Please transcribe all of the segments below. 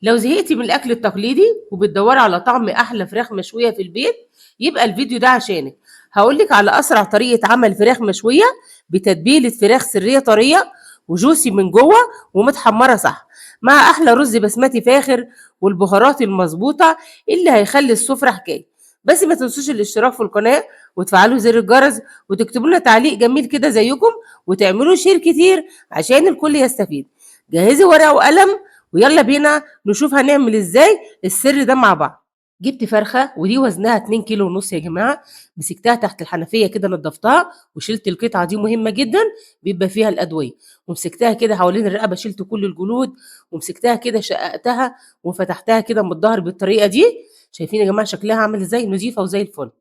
لو زهقتي من الأكل التقليدي وبتدوري على طعم أحلى فراخ مشوية في البيت، يبقى الفيديو ده عشانك. هقولك على أسرع طريقة عمل فراخ مشوية بتتبيلة فراخ سرية طرية وجوسي من جوه ومتحمرة صح، مع أحلى رز بسمتي فاخر والبهارات المظبوطة اللي هيخلي السفرة حكاية. بس ما تنسوش الاشتراك في القناة وتفعلوا زر الجرس وتكتبوا لنا تعليق جميل كده زيكم وتعملوا share كتير عشان الكل يستفيد. جهزي ورقة وقلم ويلا بينا نشوف هنعمل ازاي السر ده مع بعض. جبت فرخة ودي وزنها اتنين كيلو ونص يا جماعة، مسكتها تحت الحنفية كده نضفتها وشلت القطعة دي مهمة جدا بيبقى فيها الأدوية، ومسكتها كده حوالين الرقبة شلت كل الجلود، ومسكتها كده شققتها وفتحتها كده من الظهر بالطريقة دي. شايفين يا جماعة شكلها عامل ازاي؟ نظيفة وزي الفل.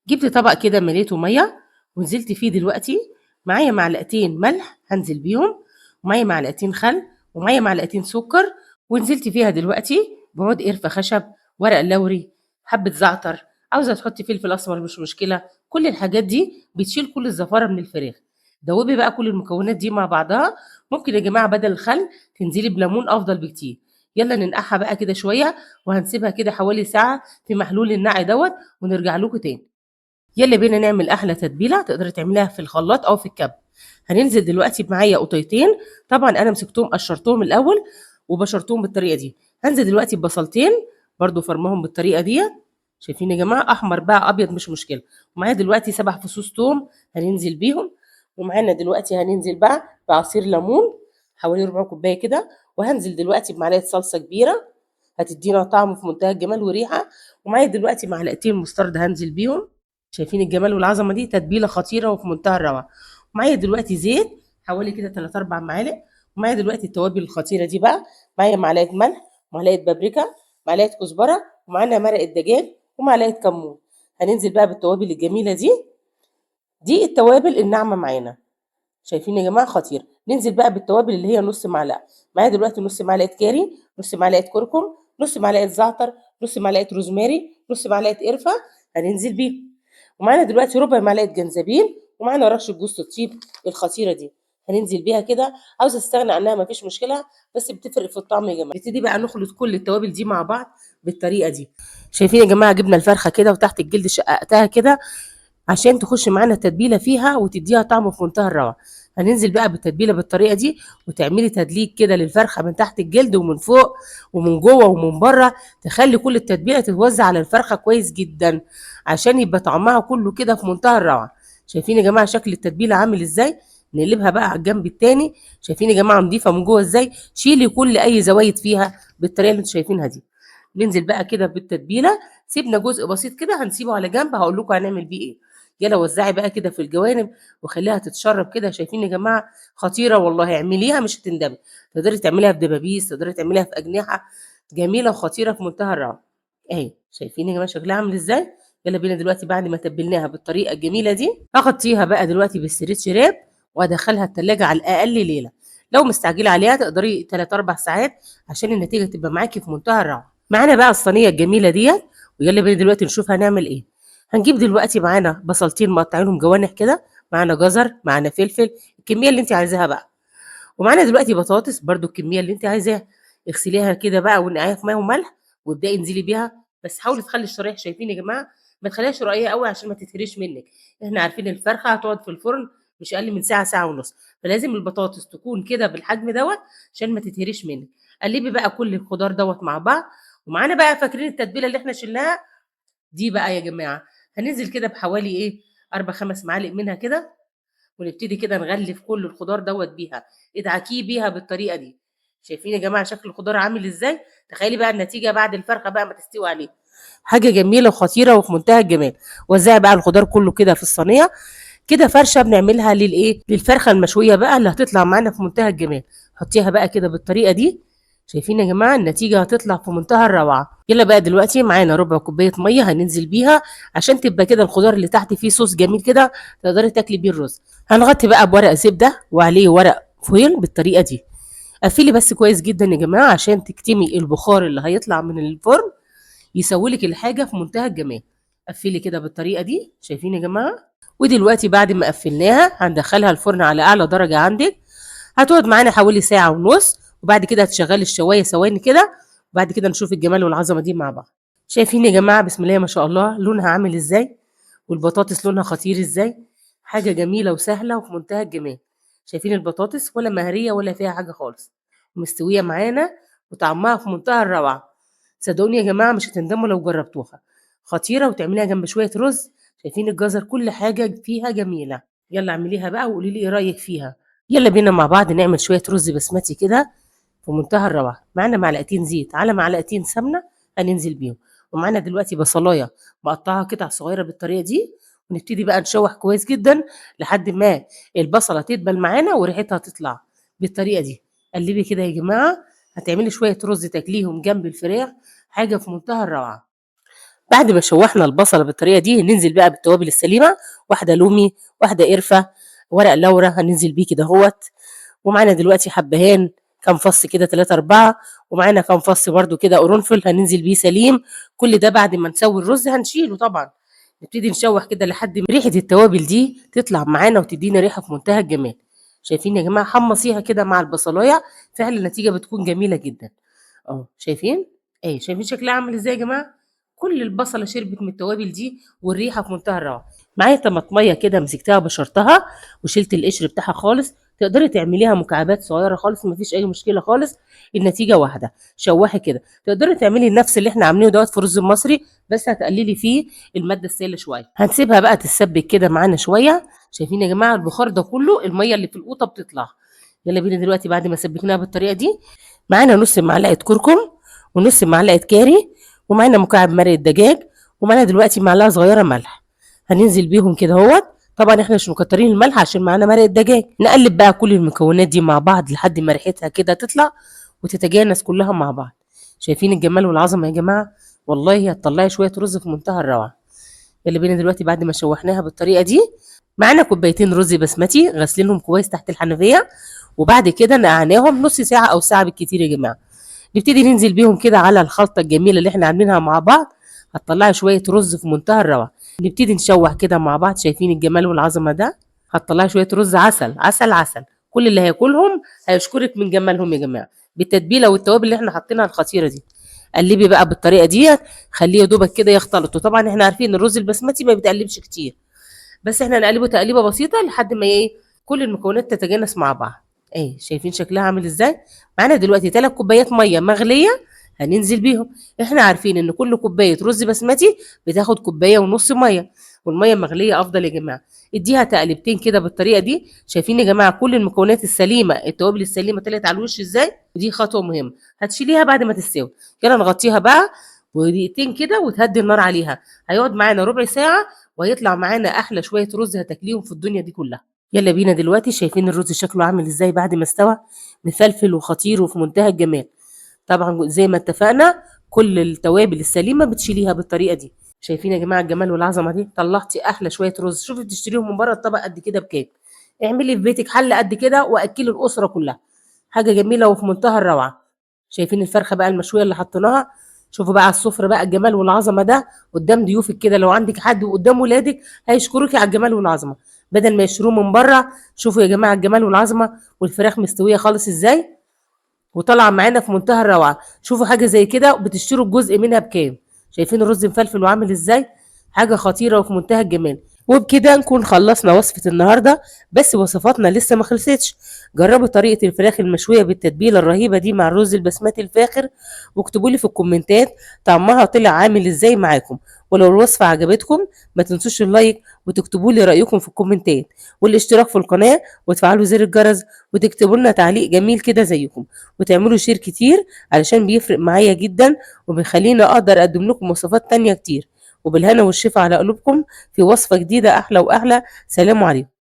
جبت طبق كده مليته مية ونزلت فيه دلوقتي، معايا معلقتين ملح هنزل بيهم، ومعايا معلقتين خل، ومعايا معلقتين سكر، ونزلت فيها دلوقتي بعود قرفة خشب، ورق لوري، حبة زعتر، عاوزة تحطي فلفل أسمر مش مشكلة. كل الحاجات دي بتشيل كل الزفارة من الفراخ. دوبي بقى كل المكونات دي مع بعضها. ممكن يا جماعة بدل الخل تنزلي بليمون أفضل بكتير. يلا ننقعها بقى كده شوية، وهنسيبها كده حوالي ساعة في محلول النقع دوت، ونرجع لكم تاني. يلا بينا نعمل أحلى تتبيلة تقدري تعمليها في الخلاط أو في الكب. هننزل دلوقتي معايا قطيتين، طبعا أنا مسكتهم قشرتهم الأول وبشرتهم بالطريقة دي. هنزل دلوقتي ببصلتين برضو فرمهم بالطريقة دي، شايفين يا جماعة؟ أحمر بقى أبيض مش مشكلة. ومعايا دلوقتي 7 فصوص توم هننزل بيهم، ومعانا دلوقتي هننزل بقى بعصير ليمون حوالي ربع كوباية كده، وهنزل دلوقتي بمعلقة صلصة كبيرة هتدينا طعم في منتهى الجمال وريحة. ومعايا دلوقتي معلقتين مسترد هنزل بيهم. شايفين الجمال والعظمة دي؟ تتبيلة خطيرة وفي منتهى الروعة. ومعايا دلوقتي زيت حوالي كده 3-4 معالق، ومعايا دلوقتي التوابل الخطيرة دي بقى، معايا معلقة ملح، معلقة بابريكا، معلقة كزبرة، ومعانا مرقة دجاج، ومعلقة كمون. هننزل بقى بالتوابل الجميلة دي، دي التوابل الناعمة معانا. شايفين يا جماعة؟ خطير. ننزل بقى بالتوابل اللي هي نص معلقة. معايا دلوقتي نص معلقة كاري، نص معلقة كركم، نص معلقة زعتر، نص معلقة روزماري، نص معلقة قرفة هننزل بيهم. ومعانا دلوقتي ربع معلقة جنزبيل، ومعانا رشة جوز الطيب الخطيرة دي هننزل بيها كده. عاوزة استغنى عنها مفيش مشكلة، بس بتفرق في الطعم يا جماعة. نبتدي بقى نخلط كل التوابل دي مع بعض بالطريقة دي. شايفين يا جماعة؟ جبنا الفرخة كده وتحت الجلد شققتها كده عشان تخش معانا التتبيلة فيها وتديها طعم في منتهى الروعة. هننزل بقى بالتتبيلة بالطريقة دي، وتعملي تدليك كده للفرخة من تحت الجلد ومن فوق ومن جوه ومن بره، تخلي كل التتبيلة تتوزع على الفرخة كويس جدا عشان يبقى طعمها كله كده في منتهى الروعة. شايفين يا جماعة شكل التتبيلة عامل ازاي؟ نقلبها بقى على الجنب التاني. شايفين يا جماعة نضيفة من جوه ازاي؟ شيلي كل اي زوايد فيها بالطريقة اللي انتوا شايفينها دي. ننزل بقى كده بالتتبيلة، سيبنا جزء بسيط كده هنسيبه على جنب هقول لكم هنعمل بيه ايه. يلا وزعي بقى كده في الجوانب وخليها تتشرب كده. شايفين يا جماعة؟ خطيرة والله، اعمليها مش هتندمي. تقدري تعمليها في دبابيس، تقدري تعمليها في أجنحة، جميلة وخطيرة في منتهى الروعة. اهي شايفين يا جماعة شكلها عامل ازاي؟ يلا بينا دلوقتي بعد ما تبلناها بالطريقة الجميلة دي هغطيها بقى دلوقتي بال stretch wrap وادخلها التلاجة على الأقل ليلة. لو مستعجلة عليها تقدري 3-4 ساعات عشان النتيجة تبقى معاكي في منتهى الروعة. معانا بقى الصينية الجميلة ديت، ويلا بينا دلوقتي نشوف هنعمل ايه. هنجيب دلوقتي معانا بصلتين مقطعينهم جوانح كده، معانا جزر، معانا فلفل، الكمية اللي انت عايزاها بقى، ومعانا دلوقتي بطاطس برضو الكمية اللي انت عايزاها. اغسليها كده بقى ونقعيها في ميه وملح وابدأي انزلي بيها، بس حاولي تخلي الشرايح، شايفين يا جماعة؟ ما تخليهاش رقيقة قوي عشان ما تتهريش منك. احنا عارفين الفرخة هتقعد في الفرن مش اقل من ساعة، ساعة ونص، فلازم البطاطس تكون كده بالحجم دوت عشان ما تتهريش منك. قلبي بقى كل الخضار دوت مع بعض. ومعانا بقى فاكرين التتبيلة اللي احنا شلناها دي بقى يا جماعة، هننزل كده بحوالي ايه 4-5 معالق منها كده، ونبتدي كده نغلف كل الخضار دوت بيها. ادعكيه بيها بالطريقة دي. شايفين يا جماعة شكل الخضار عامل ازاي؟ تخيلي بقى النتيجة بعد الفرخة بقى ما تستوي عليه، حاجة جميلة وخطيرة وفي منتهى الجمال. وزعي بقى الخضار كله كده في الصينية كده. فرشة بنعملها للايه؟ للفرخة المشوية بقى اللي هتطلع معانا في منتهى الجمال. حطيها بقى كده بالطريقة دي. شايفين يا جماعة النتيجة هتطلع في منتهى الروعة. يلا بقى دلوقتي معانا ربع كوباية مية هننزل بيها عشان تبقى كده الخضار اللي تحت فيه صوص جميل كده تقدري تاكلي بيه الرز. هنغطي بقى بورق زبدة وعليه ورق فويل بالطريقة دي. قفلي بس كويس جدا يا جماعة عشان تكتمي البخار اللي هيطلع من الفرن، يسويلك الحاجة في منتهى الجمال. قفلي كده بالطريقة دي. شايفين يا جماعة؟ ودلوقتي بعد ما قفلناها هندخلها الفرن على أعلى درجة عندك، هتقعد معانا حوالي ساعة ونص، وبعد كده هتشغلي الشواية ثواني كده وبعد كده نشوف الجمال والعظمة دي مع بعض. شايفين يا جماعة بسم الله ما شاء الله لونها عامل ازاي، والبطاطس لونها خطير ازاي، حاجة جميلة وسهلة وفي منتهى الجمال. شايفين البطاطس ولا مهريه ولا فيها حاجة خالص، مستوية معانا وطعمها في منتهى الروعة. صدقوني يا جماعة مش هتندموا لو جربتوها، خطيرة، وتعمليها جنب شوية رز. شايفين الجزر كل حاجة فيها جميلة. يلا اعمليها بقى وقولي لي ايه رايك فيها. يلا بينا مع بعض نعمل شوية رز بسمتي كده في منتهى الروعة. معانا معلقتين زيت على معلقتين سمنه هننزل بيهم، ومعانا دلوقتي بصلايه مقطعها قطع صغيرة بالطريقة دي، ونبتدي بقى نشوح كويس جدا لحد ما البصله تدبل معانا وريحتها تطلع بالطريقة دي. قلبي كده يا جماعة، هتعملي شوية رز تاكليهم جنب الفراخ، حاجة في منتهى الروعة. بعد ما شوحنا البصله بالطريقة دي ننزل بقى بالتوابل السليمة، واحدة لومي، واحدة قرفه، ورق لورا هننزل بيه كده اهوت، ومعانا دلوقتي حبهان كام فص كده 3 4، ومعانا كام فص برده كده قرنفل هننزل بيه سليم. كل ده بعد ما نسوي الرز هنشيله طبعا. نبتدي نشوح كده لحد ما ريحه التوابل دي تطلع معانا وتدينا ريحه في منتهى الجمال. شايفين يا جماعة؟ حمصيها كده مع البصلايه، فعلا النتيجة بتكون جميلة جدا. شايفين؟ ايه شايفين شكلها عامل ازاي يا جماعة؟ كل البصله شربت من التوابل دي والريحه في منتهى الروعة. معايا طماطميه كده مسكتها بشرتها وشلت القشر بتاعها خالص، تقدري تعمليها مكعبات صغيرة خالص مفيش اي مشكلة خالص، النتيجة واحدة. شوحي كده، تقدري تعملي نفس اللي احنا عاملينه دوت في رز المصري، بس هتقللي فيه المادة السائلة شوية. هنسيبها بقى تتسبك كده معانا شوية. شايفين يا جماعة البخار ده كله المية اللي في القوطه بتطلع. يلا بينا دلوقتي بعد ما سبكناها بالطريقة دي، معانا نص معلقه كركم ونص معلقه كاري، ومعانا مكعب مرق الدجاج، ومعانا دلوقتي معلقه صغيرة ملح هننزل بيهم كده اهوت. طبعا احنا مش مكترين الملح عشان معانا مرق الدجاج. نقلب بقى كل المكونات دي مع بعض لحد ما ريحتها كده تطلع وتتجانس كلها مع بعض. شايفين الجمال والعظمة يا جماعة؟ والله هتطلعي شوية رز في منتهى الروعة. يلا بينا دلوقتي بعد ما شوحناها بالطريقة دي، معانا كوبايتين رز بسمتي غسلينهم كويس تحت الحنفية، وبعد كده نقعناهم نص ساعة او ساعة بالكتير يا جماعة. نبتدي ننزل بيهم كده على الخلطة الجميلة اللي احنا عاملينها مع بعض، هتطلعي شوية رز في منتهى الروعة. نبتدي نشوح كده مع بعض. شايفين الجمال والعظمة ده؟ هتطلعي شوية رز عسل عسل عسل، كل اللي هياكلهم هيشكرك من جمالهم يا جماعة، بالتتبيله والتوابل اللي احنا حاطينها الخطيرة دي. قلبي بقى بالطريقة دي، خليه يا دوبك كده يختلط. وطبعا احنا عارفين الرز البسمتي ما بيتقلبش كتير، بس احنا نقلبه تقليبه بسيطة لحد ما ايه كل المكونات تتجانس مع بعض. ايه شايفين شكلها عامل ازاي؟ معانا دلوقتي 3 كوبايات مية مغليه هننزل بيهم. احنا عارفين ان كل كوباية رز بسمتي بتاخد كوباية ونص مية، والمية مغليه افضل يا جماعة. اديها تقلبتين كده بالطريقة دي. شايفين يا جماعة كل المكونات السليمة التوابل السليمة طلعت على الوش ازاي؟ ودي خطوة مهمة هتشيليها بعد ما تستوي. يلا نغطيها بقى ودقيقتين كده وتهدي النار عليها. هيقعد معانا ربع ساعة وهيطلع معانا احلى شوية رز هتاكليهم في الدنيا دي كلها. يلا بينا دلوقتي. شايفين الرز شكله عامل ازاي بعد ما استوى؟ مفلفل وخطير وفي منتهى الجمال. طبعا زي ما اتفقنا كل التوابل السليمة بتشيليها بالطريقة دي. شايفين يا جماعة الجمال والعظمة دي؟ طلعتي احلى شوية رز. شوفي بتشتريهم من بره الطبق قد كده بكام؟ اعملي في بيتك حله قد كده واكلي الاسرة كلها. حاجة جميلة وفي منتهى الروعة. شايفين الفرخه بقى المشويه اللي حطيناها؟ شوفوا بقى على السفرة بقى الجمال والعظمة ده قدام ضيوفك كده، لو عندك حد وقدام ولادك هيشكروكي على الجمال والعظمة بدل ما يشتروه من بره. شوفوا يا جماعة الجمال والعظمة، والفراخ مستوية خالص ازاي وطالعه معانا في منتهى الروعة. شوفوا حاجة زي كده بتشتروا الجزء منها بكام؟ شايفين الرز مفلفل وعامل ازاي؟ حاجة خطيرة وفي منتهى الجمال. وبكده نكون خلصنا وصفه النهارده، بس وصفاتنا لسه ما خلصتش. جربوا طريقه الفراخ المشويه بالتتبيله الرهيبة دي مع الرز البسمتي الفاخر، واكتبوا لي في الكومنتات طعمها طلع عامل ازاي معاكم. ولو الوصفة عجبتكم ما تنسوش ال like وتكتبوا لي رايكم في الكومنتات، والاشتراك في القناة، وتفعلوا زر الجرس، وتكتبوا لنا تعليق جميل كده زيكم، وتعملوا share كتير علشان بيفرق معايا جدا وبيخليني اقدر اقدم لكم وصفات تانية كتير. وبالهنا والشفا على قلوبكم في وصفة جديدة أحلى وأحلى. سلام عليكم.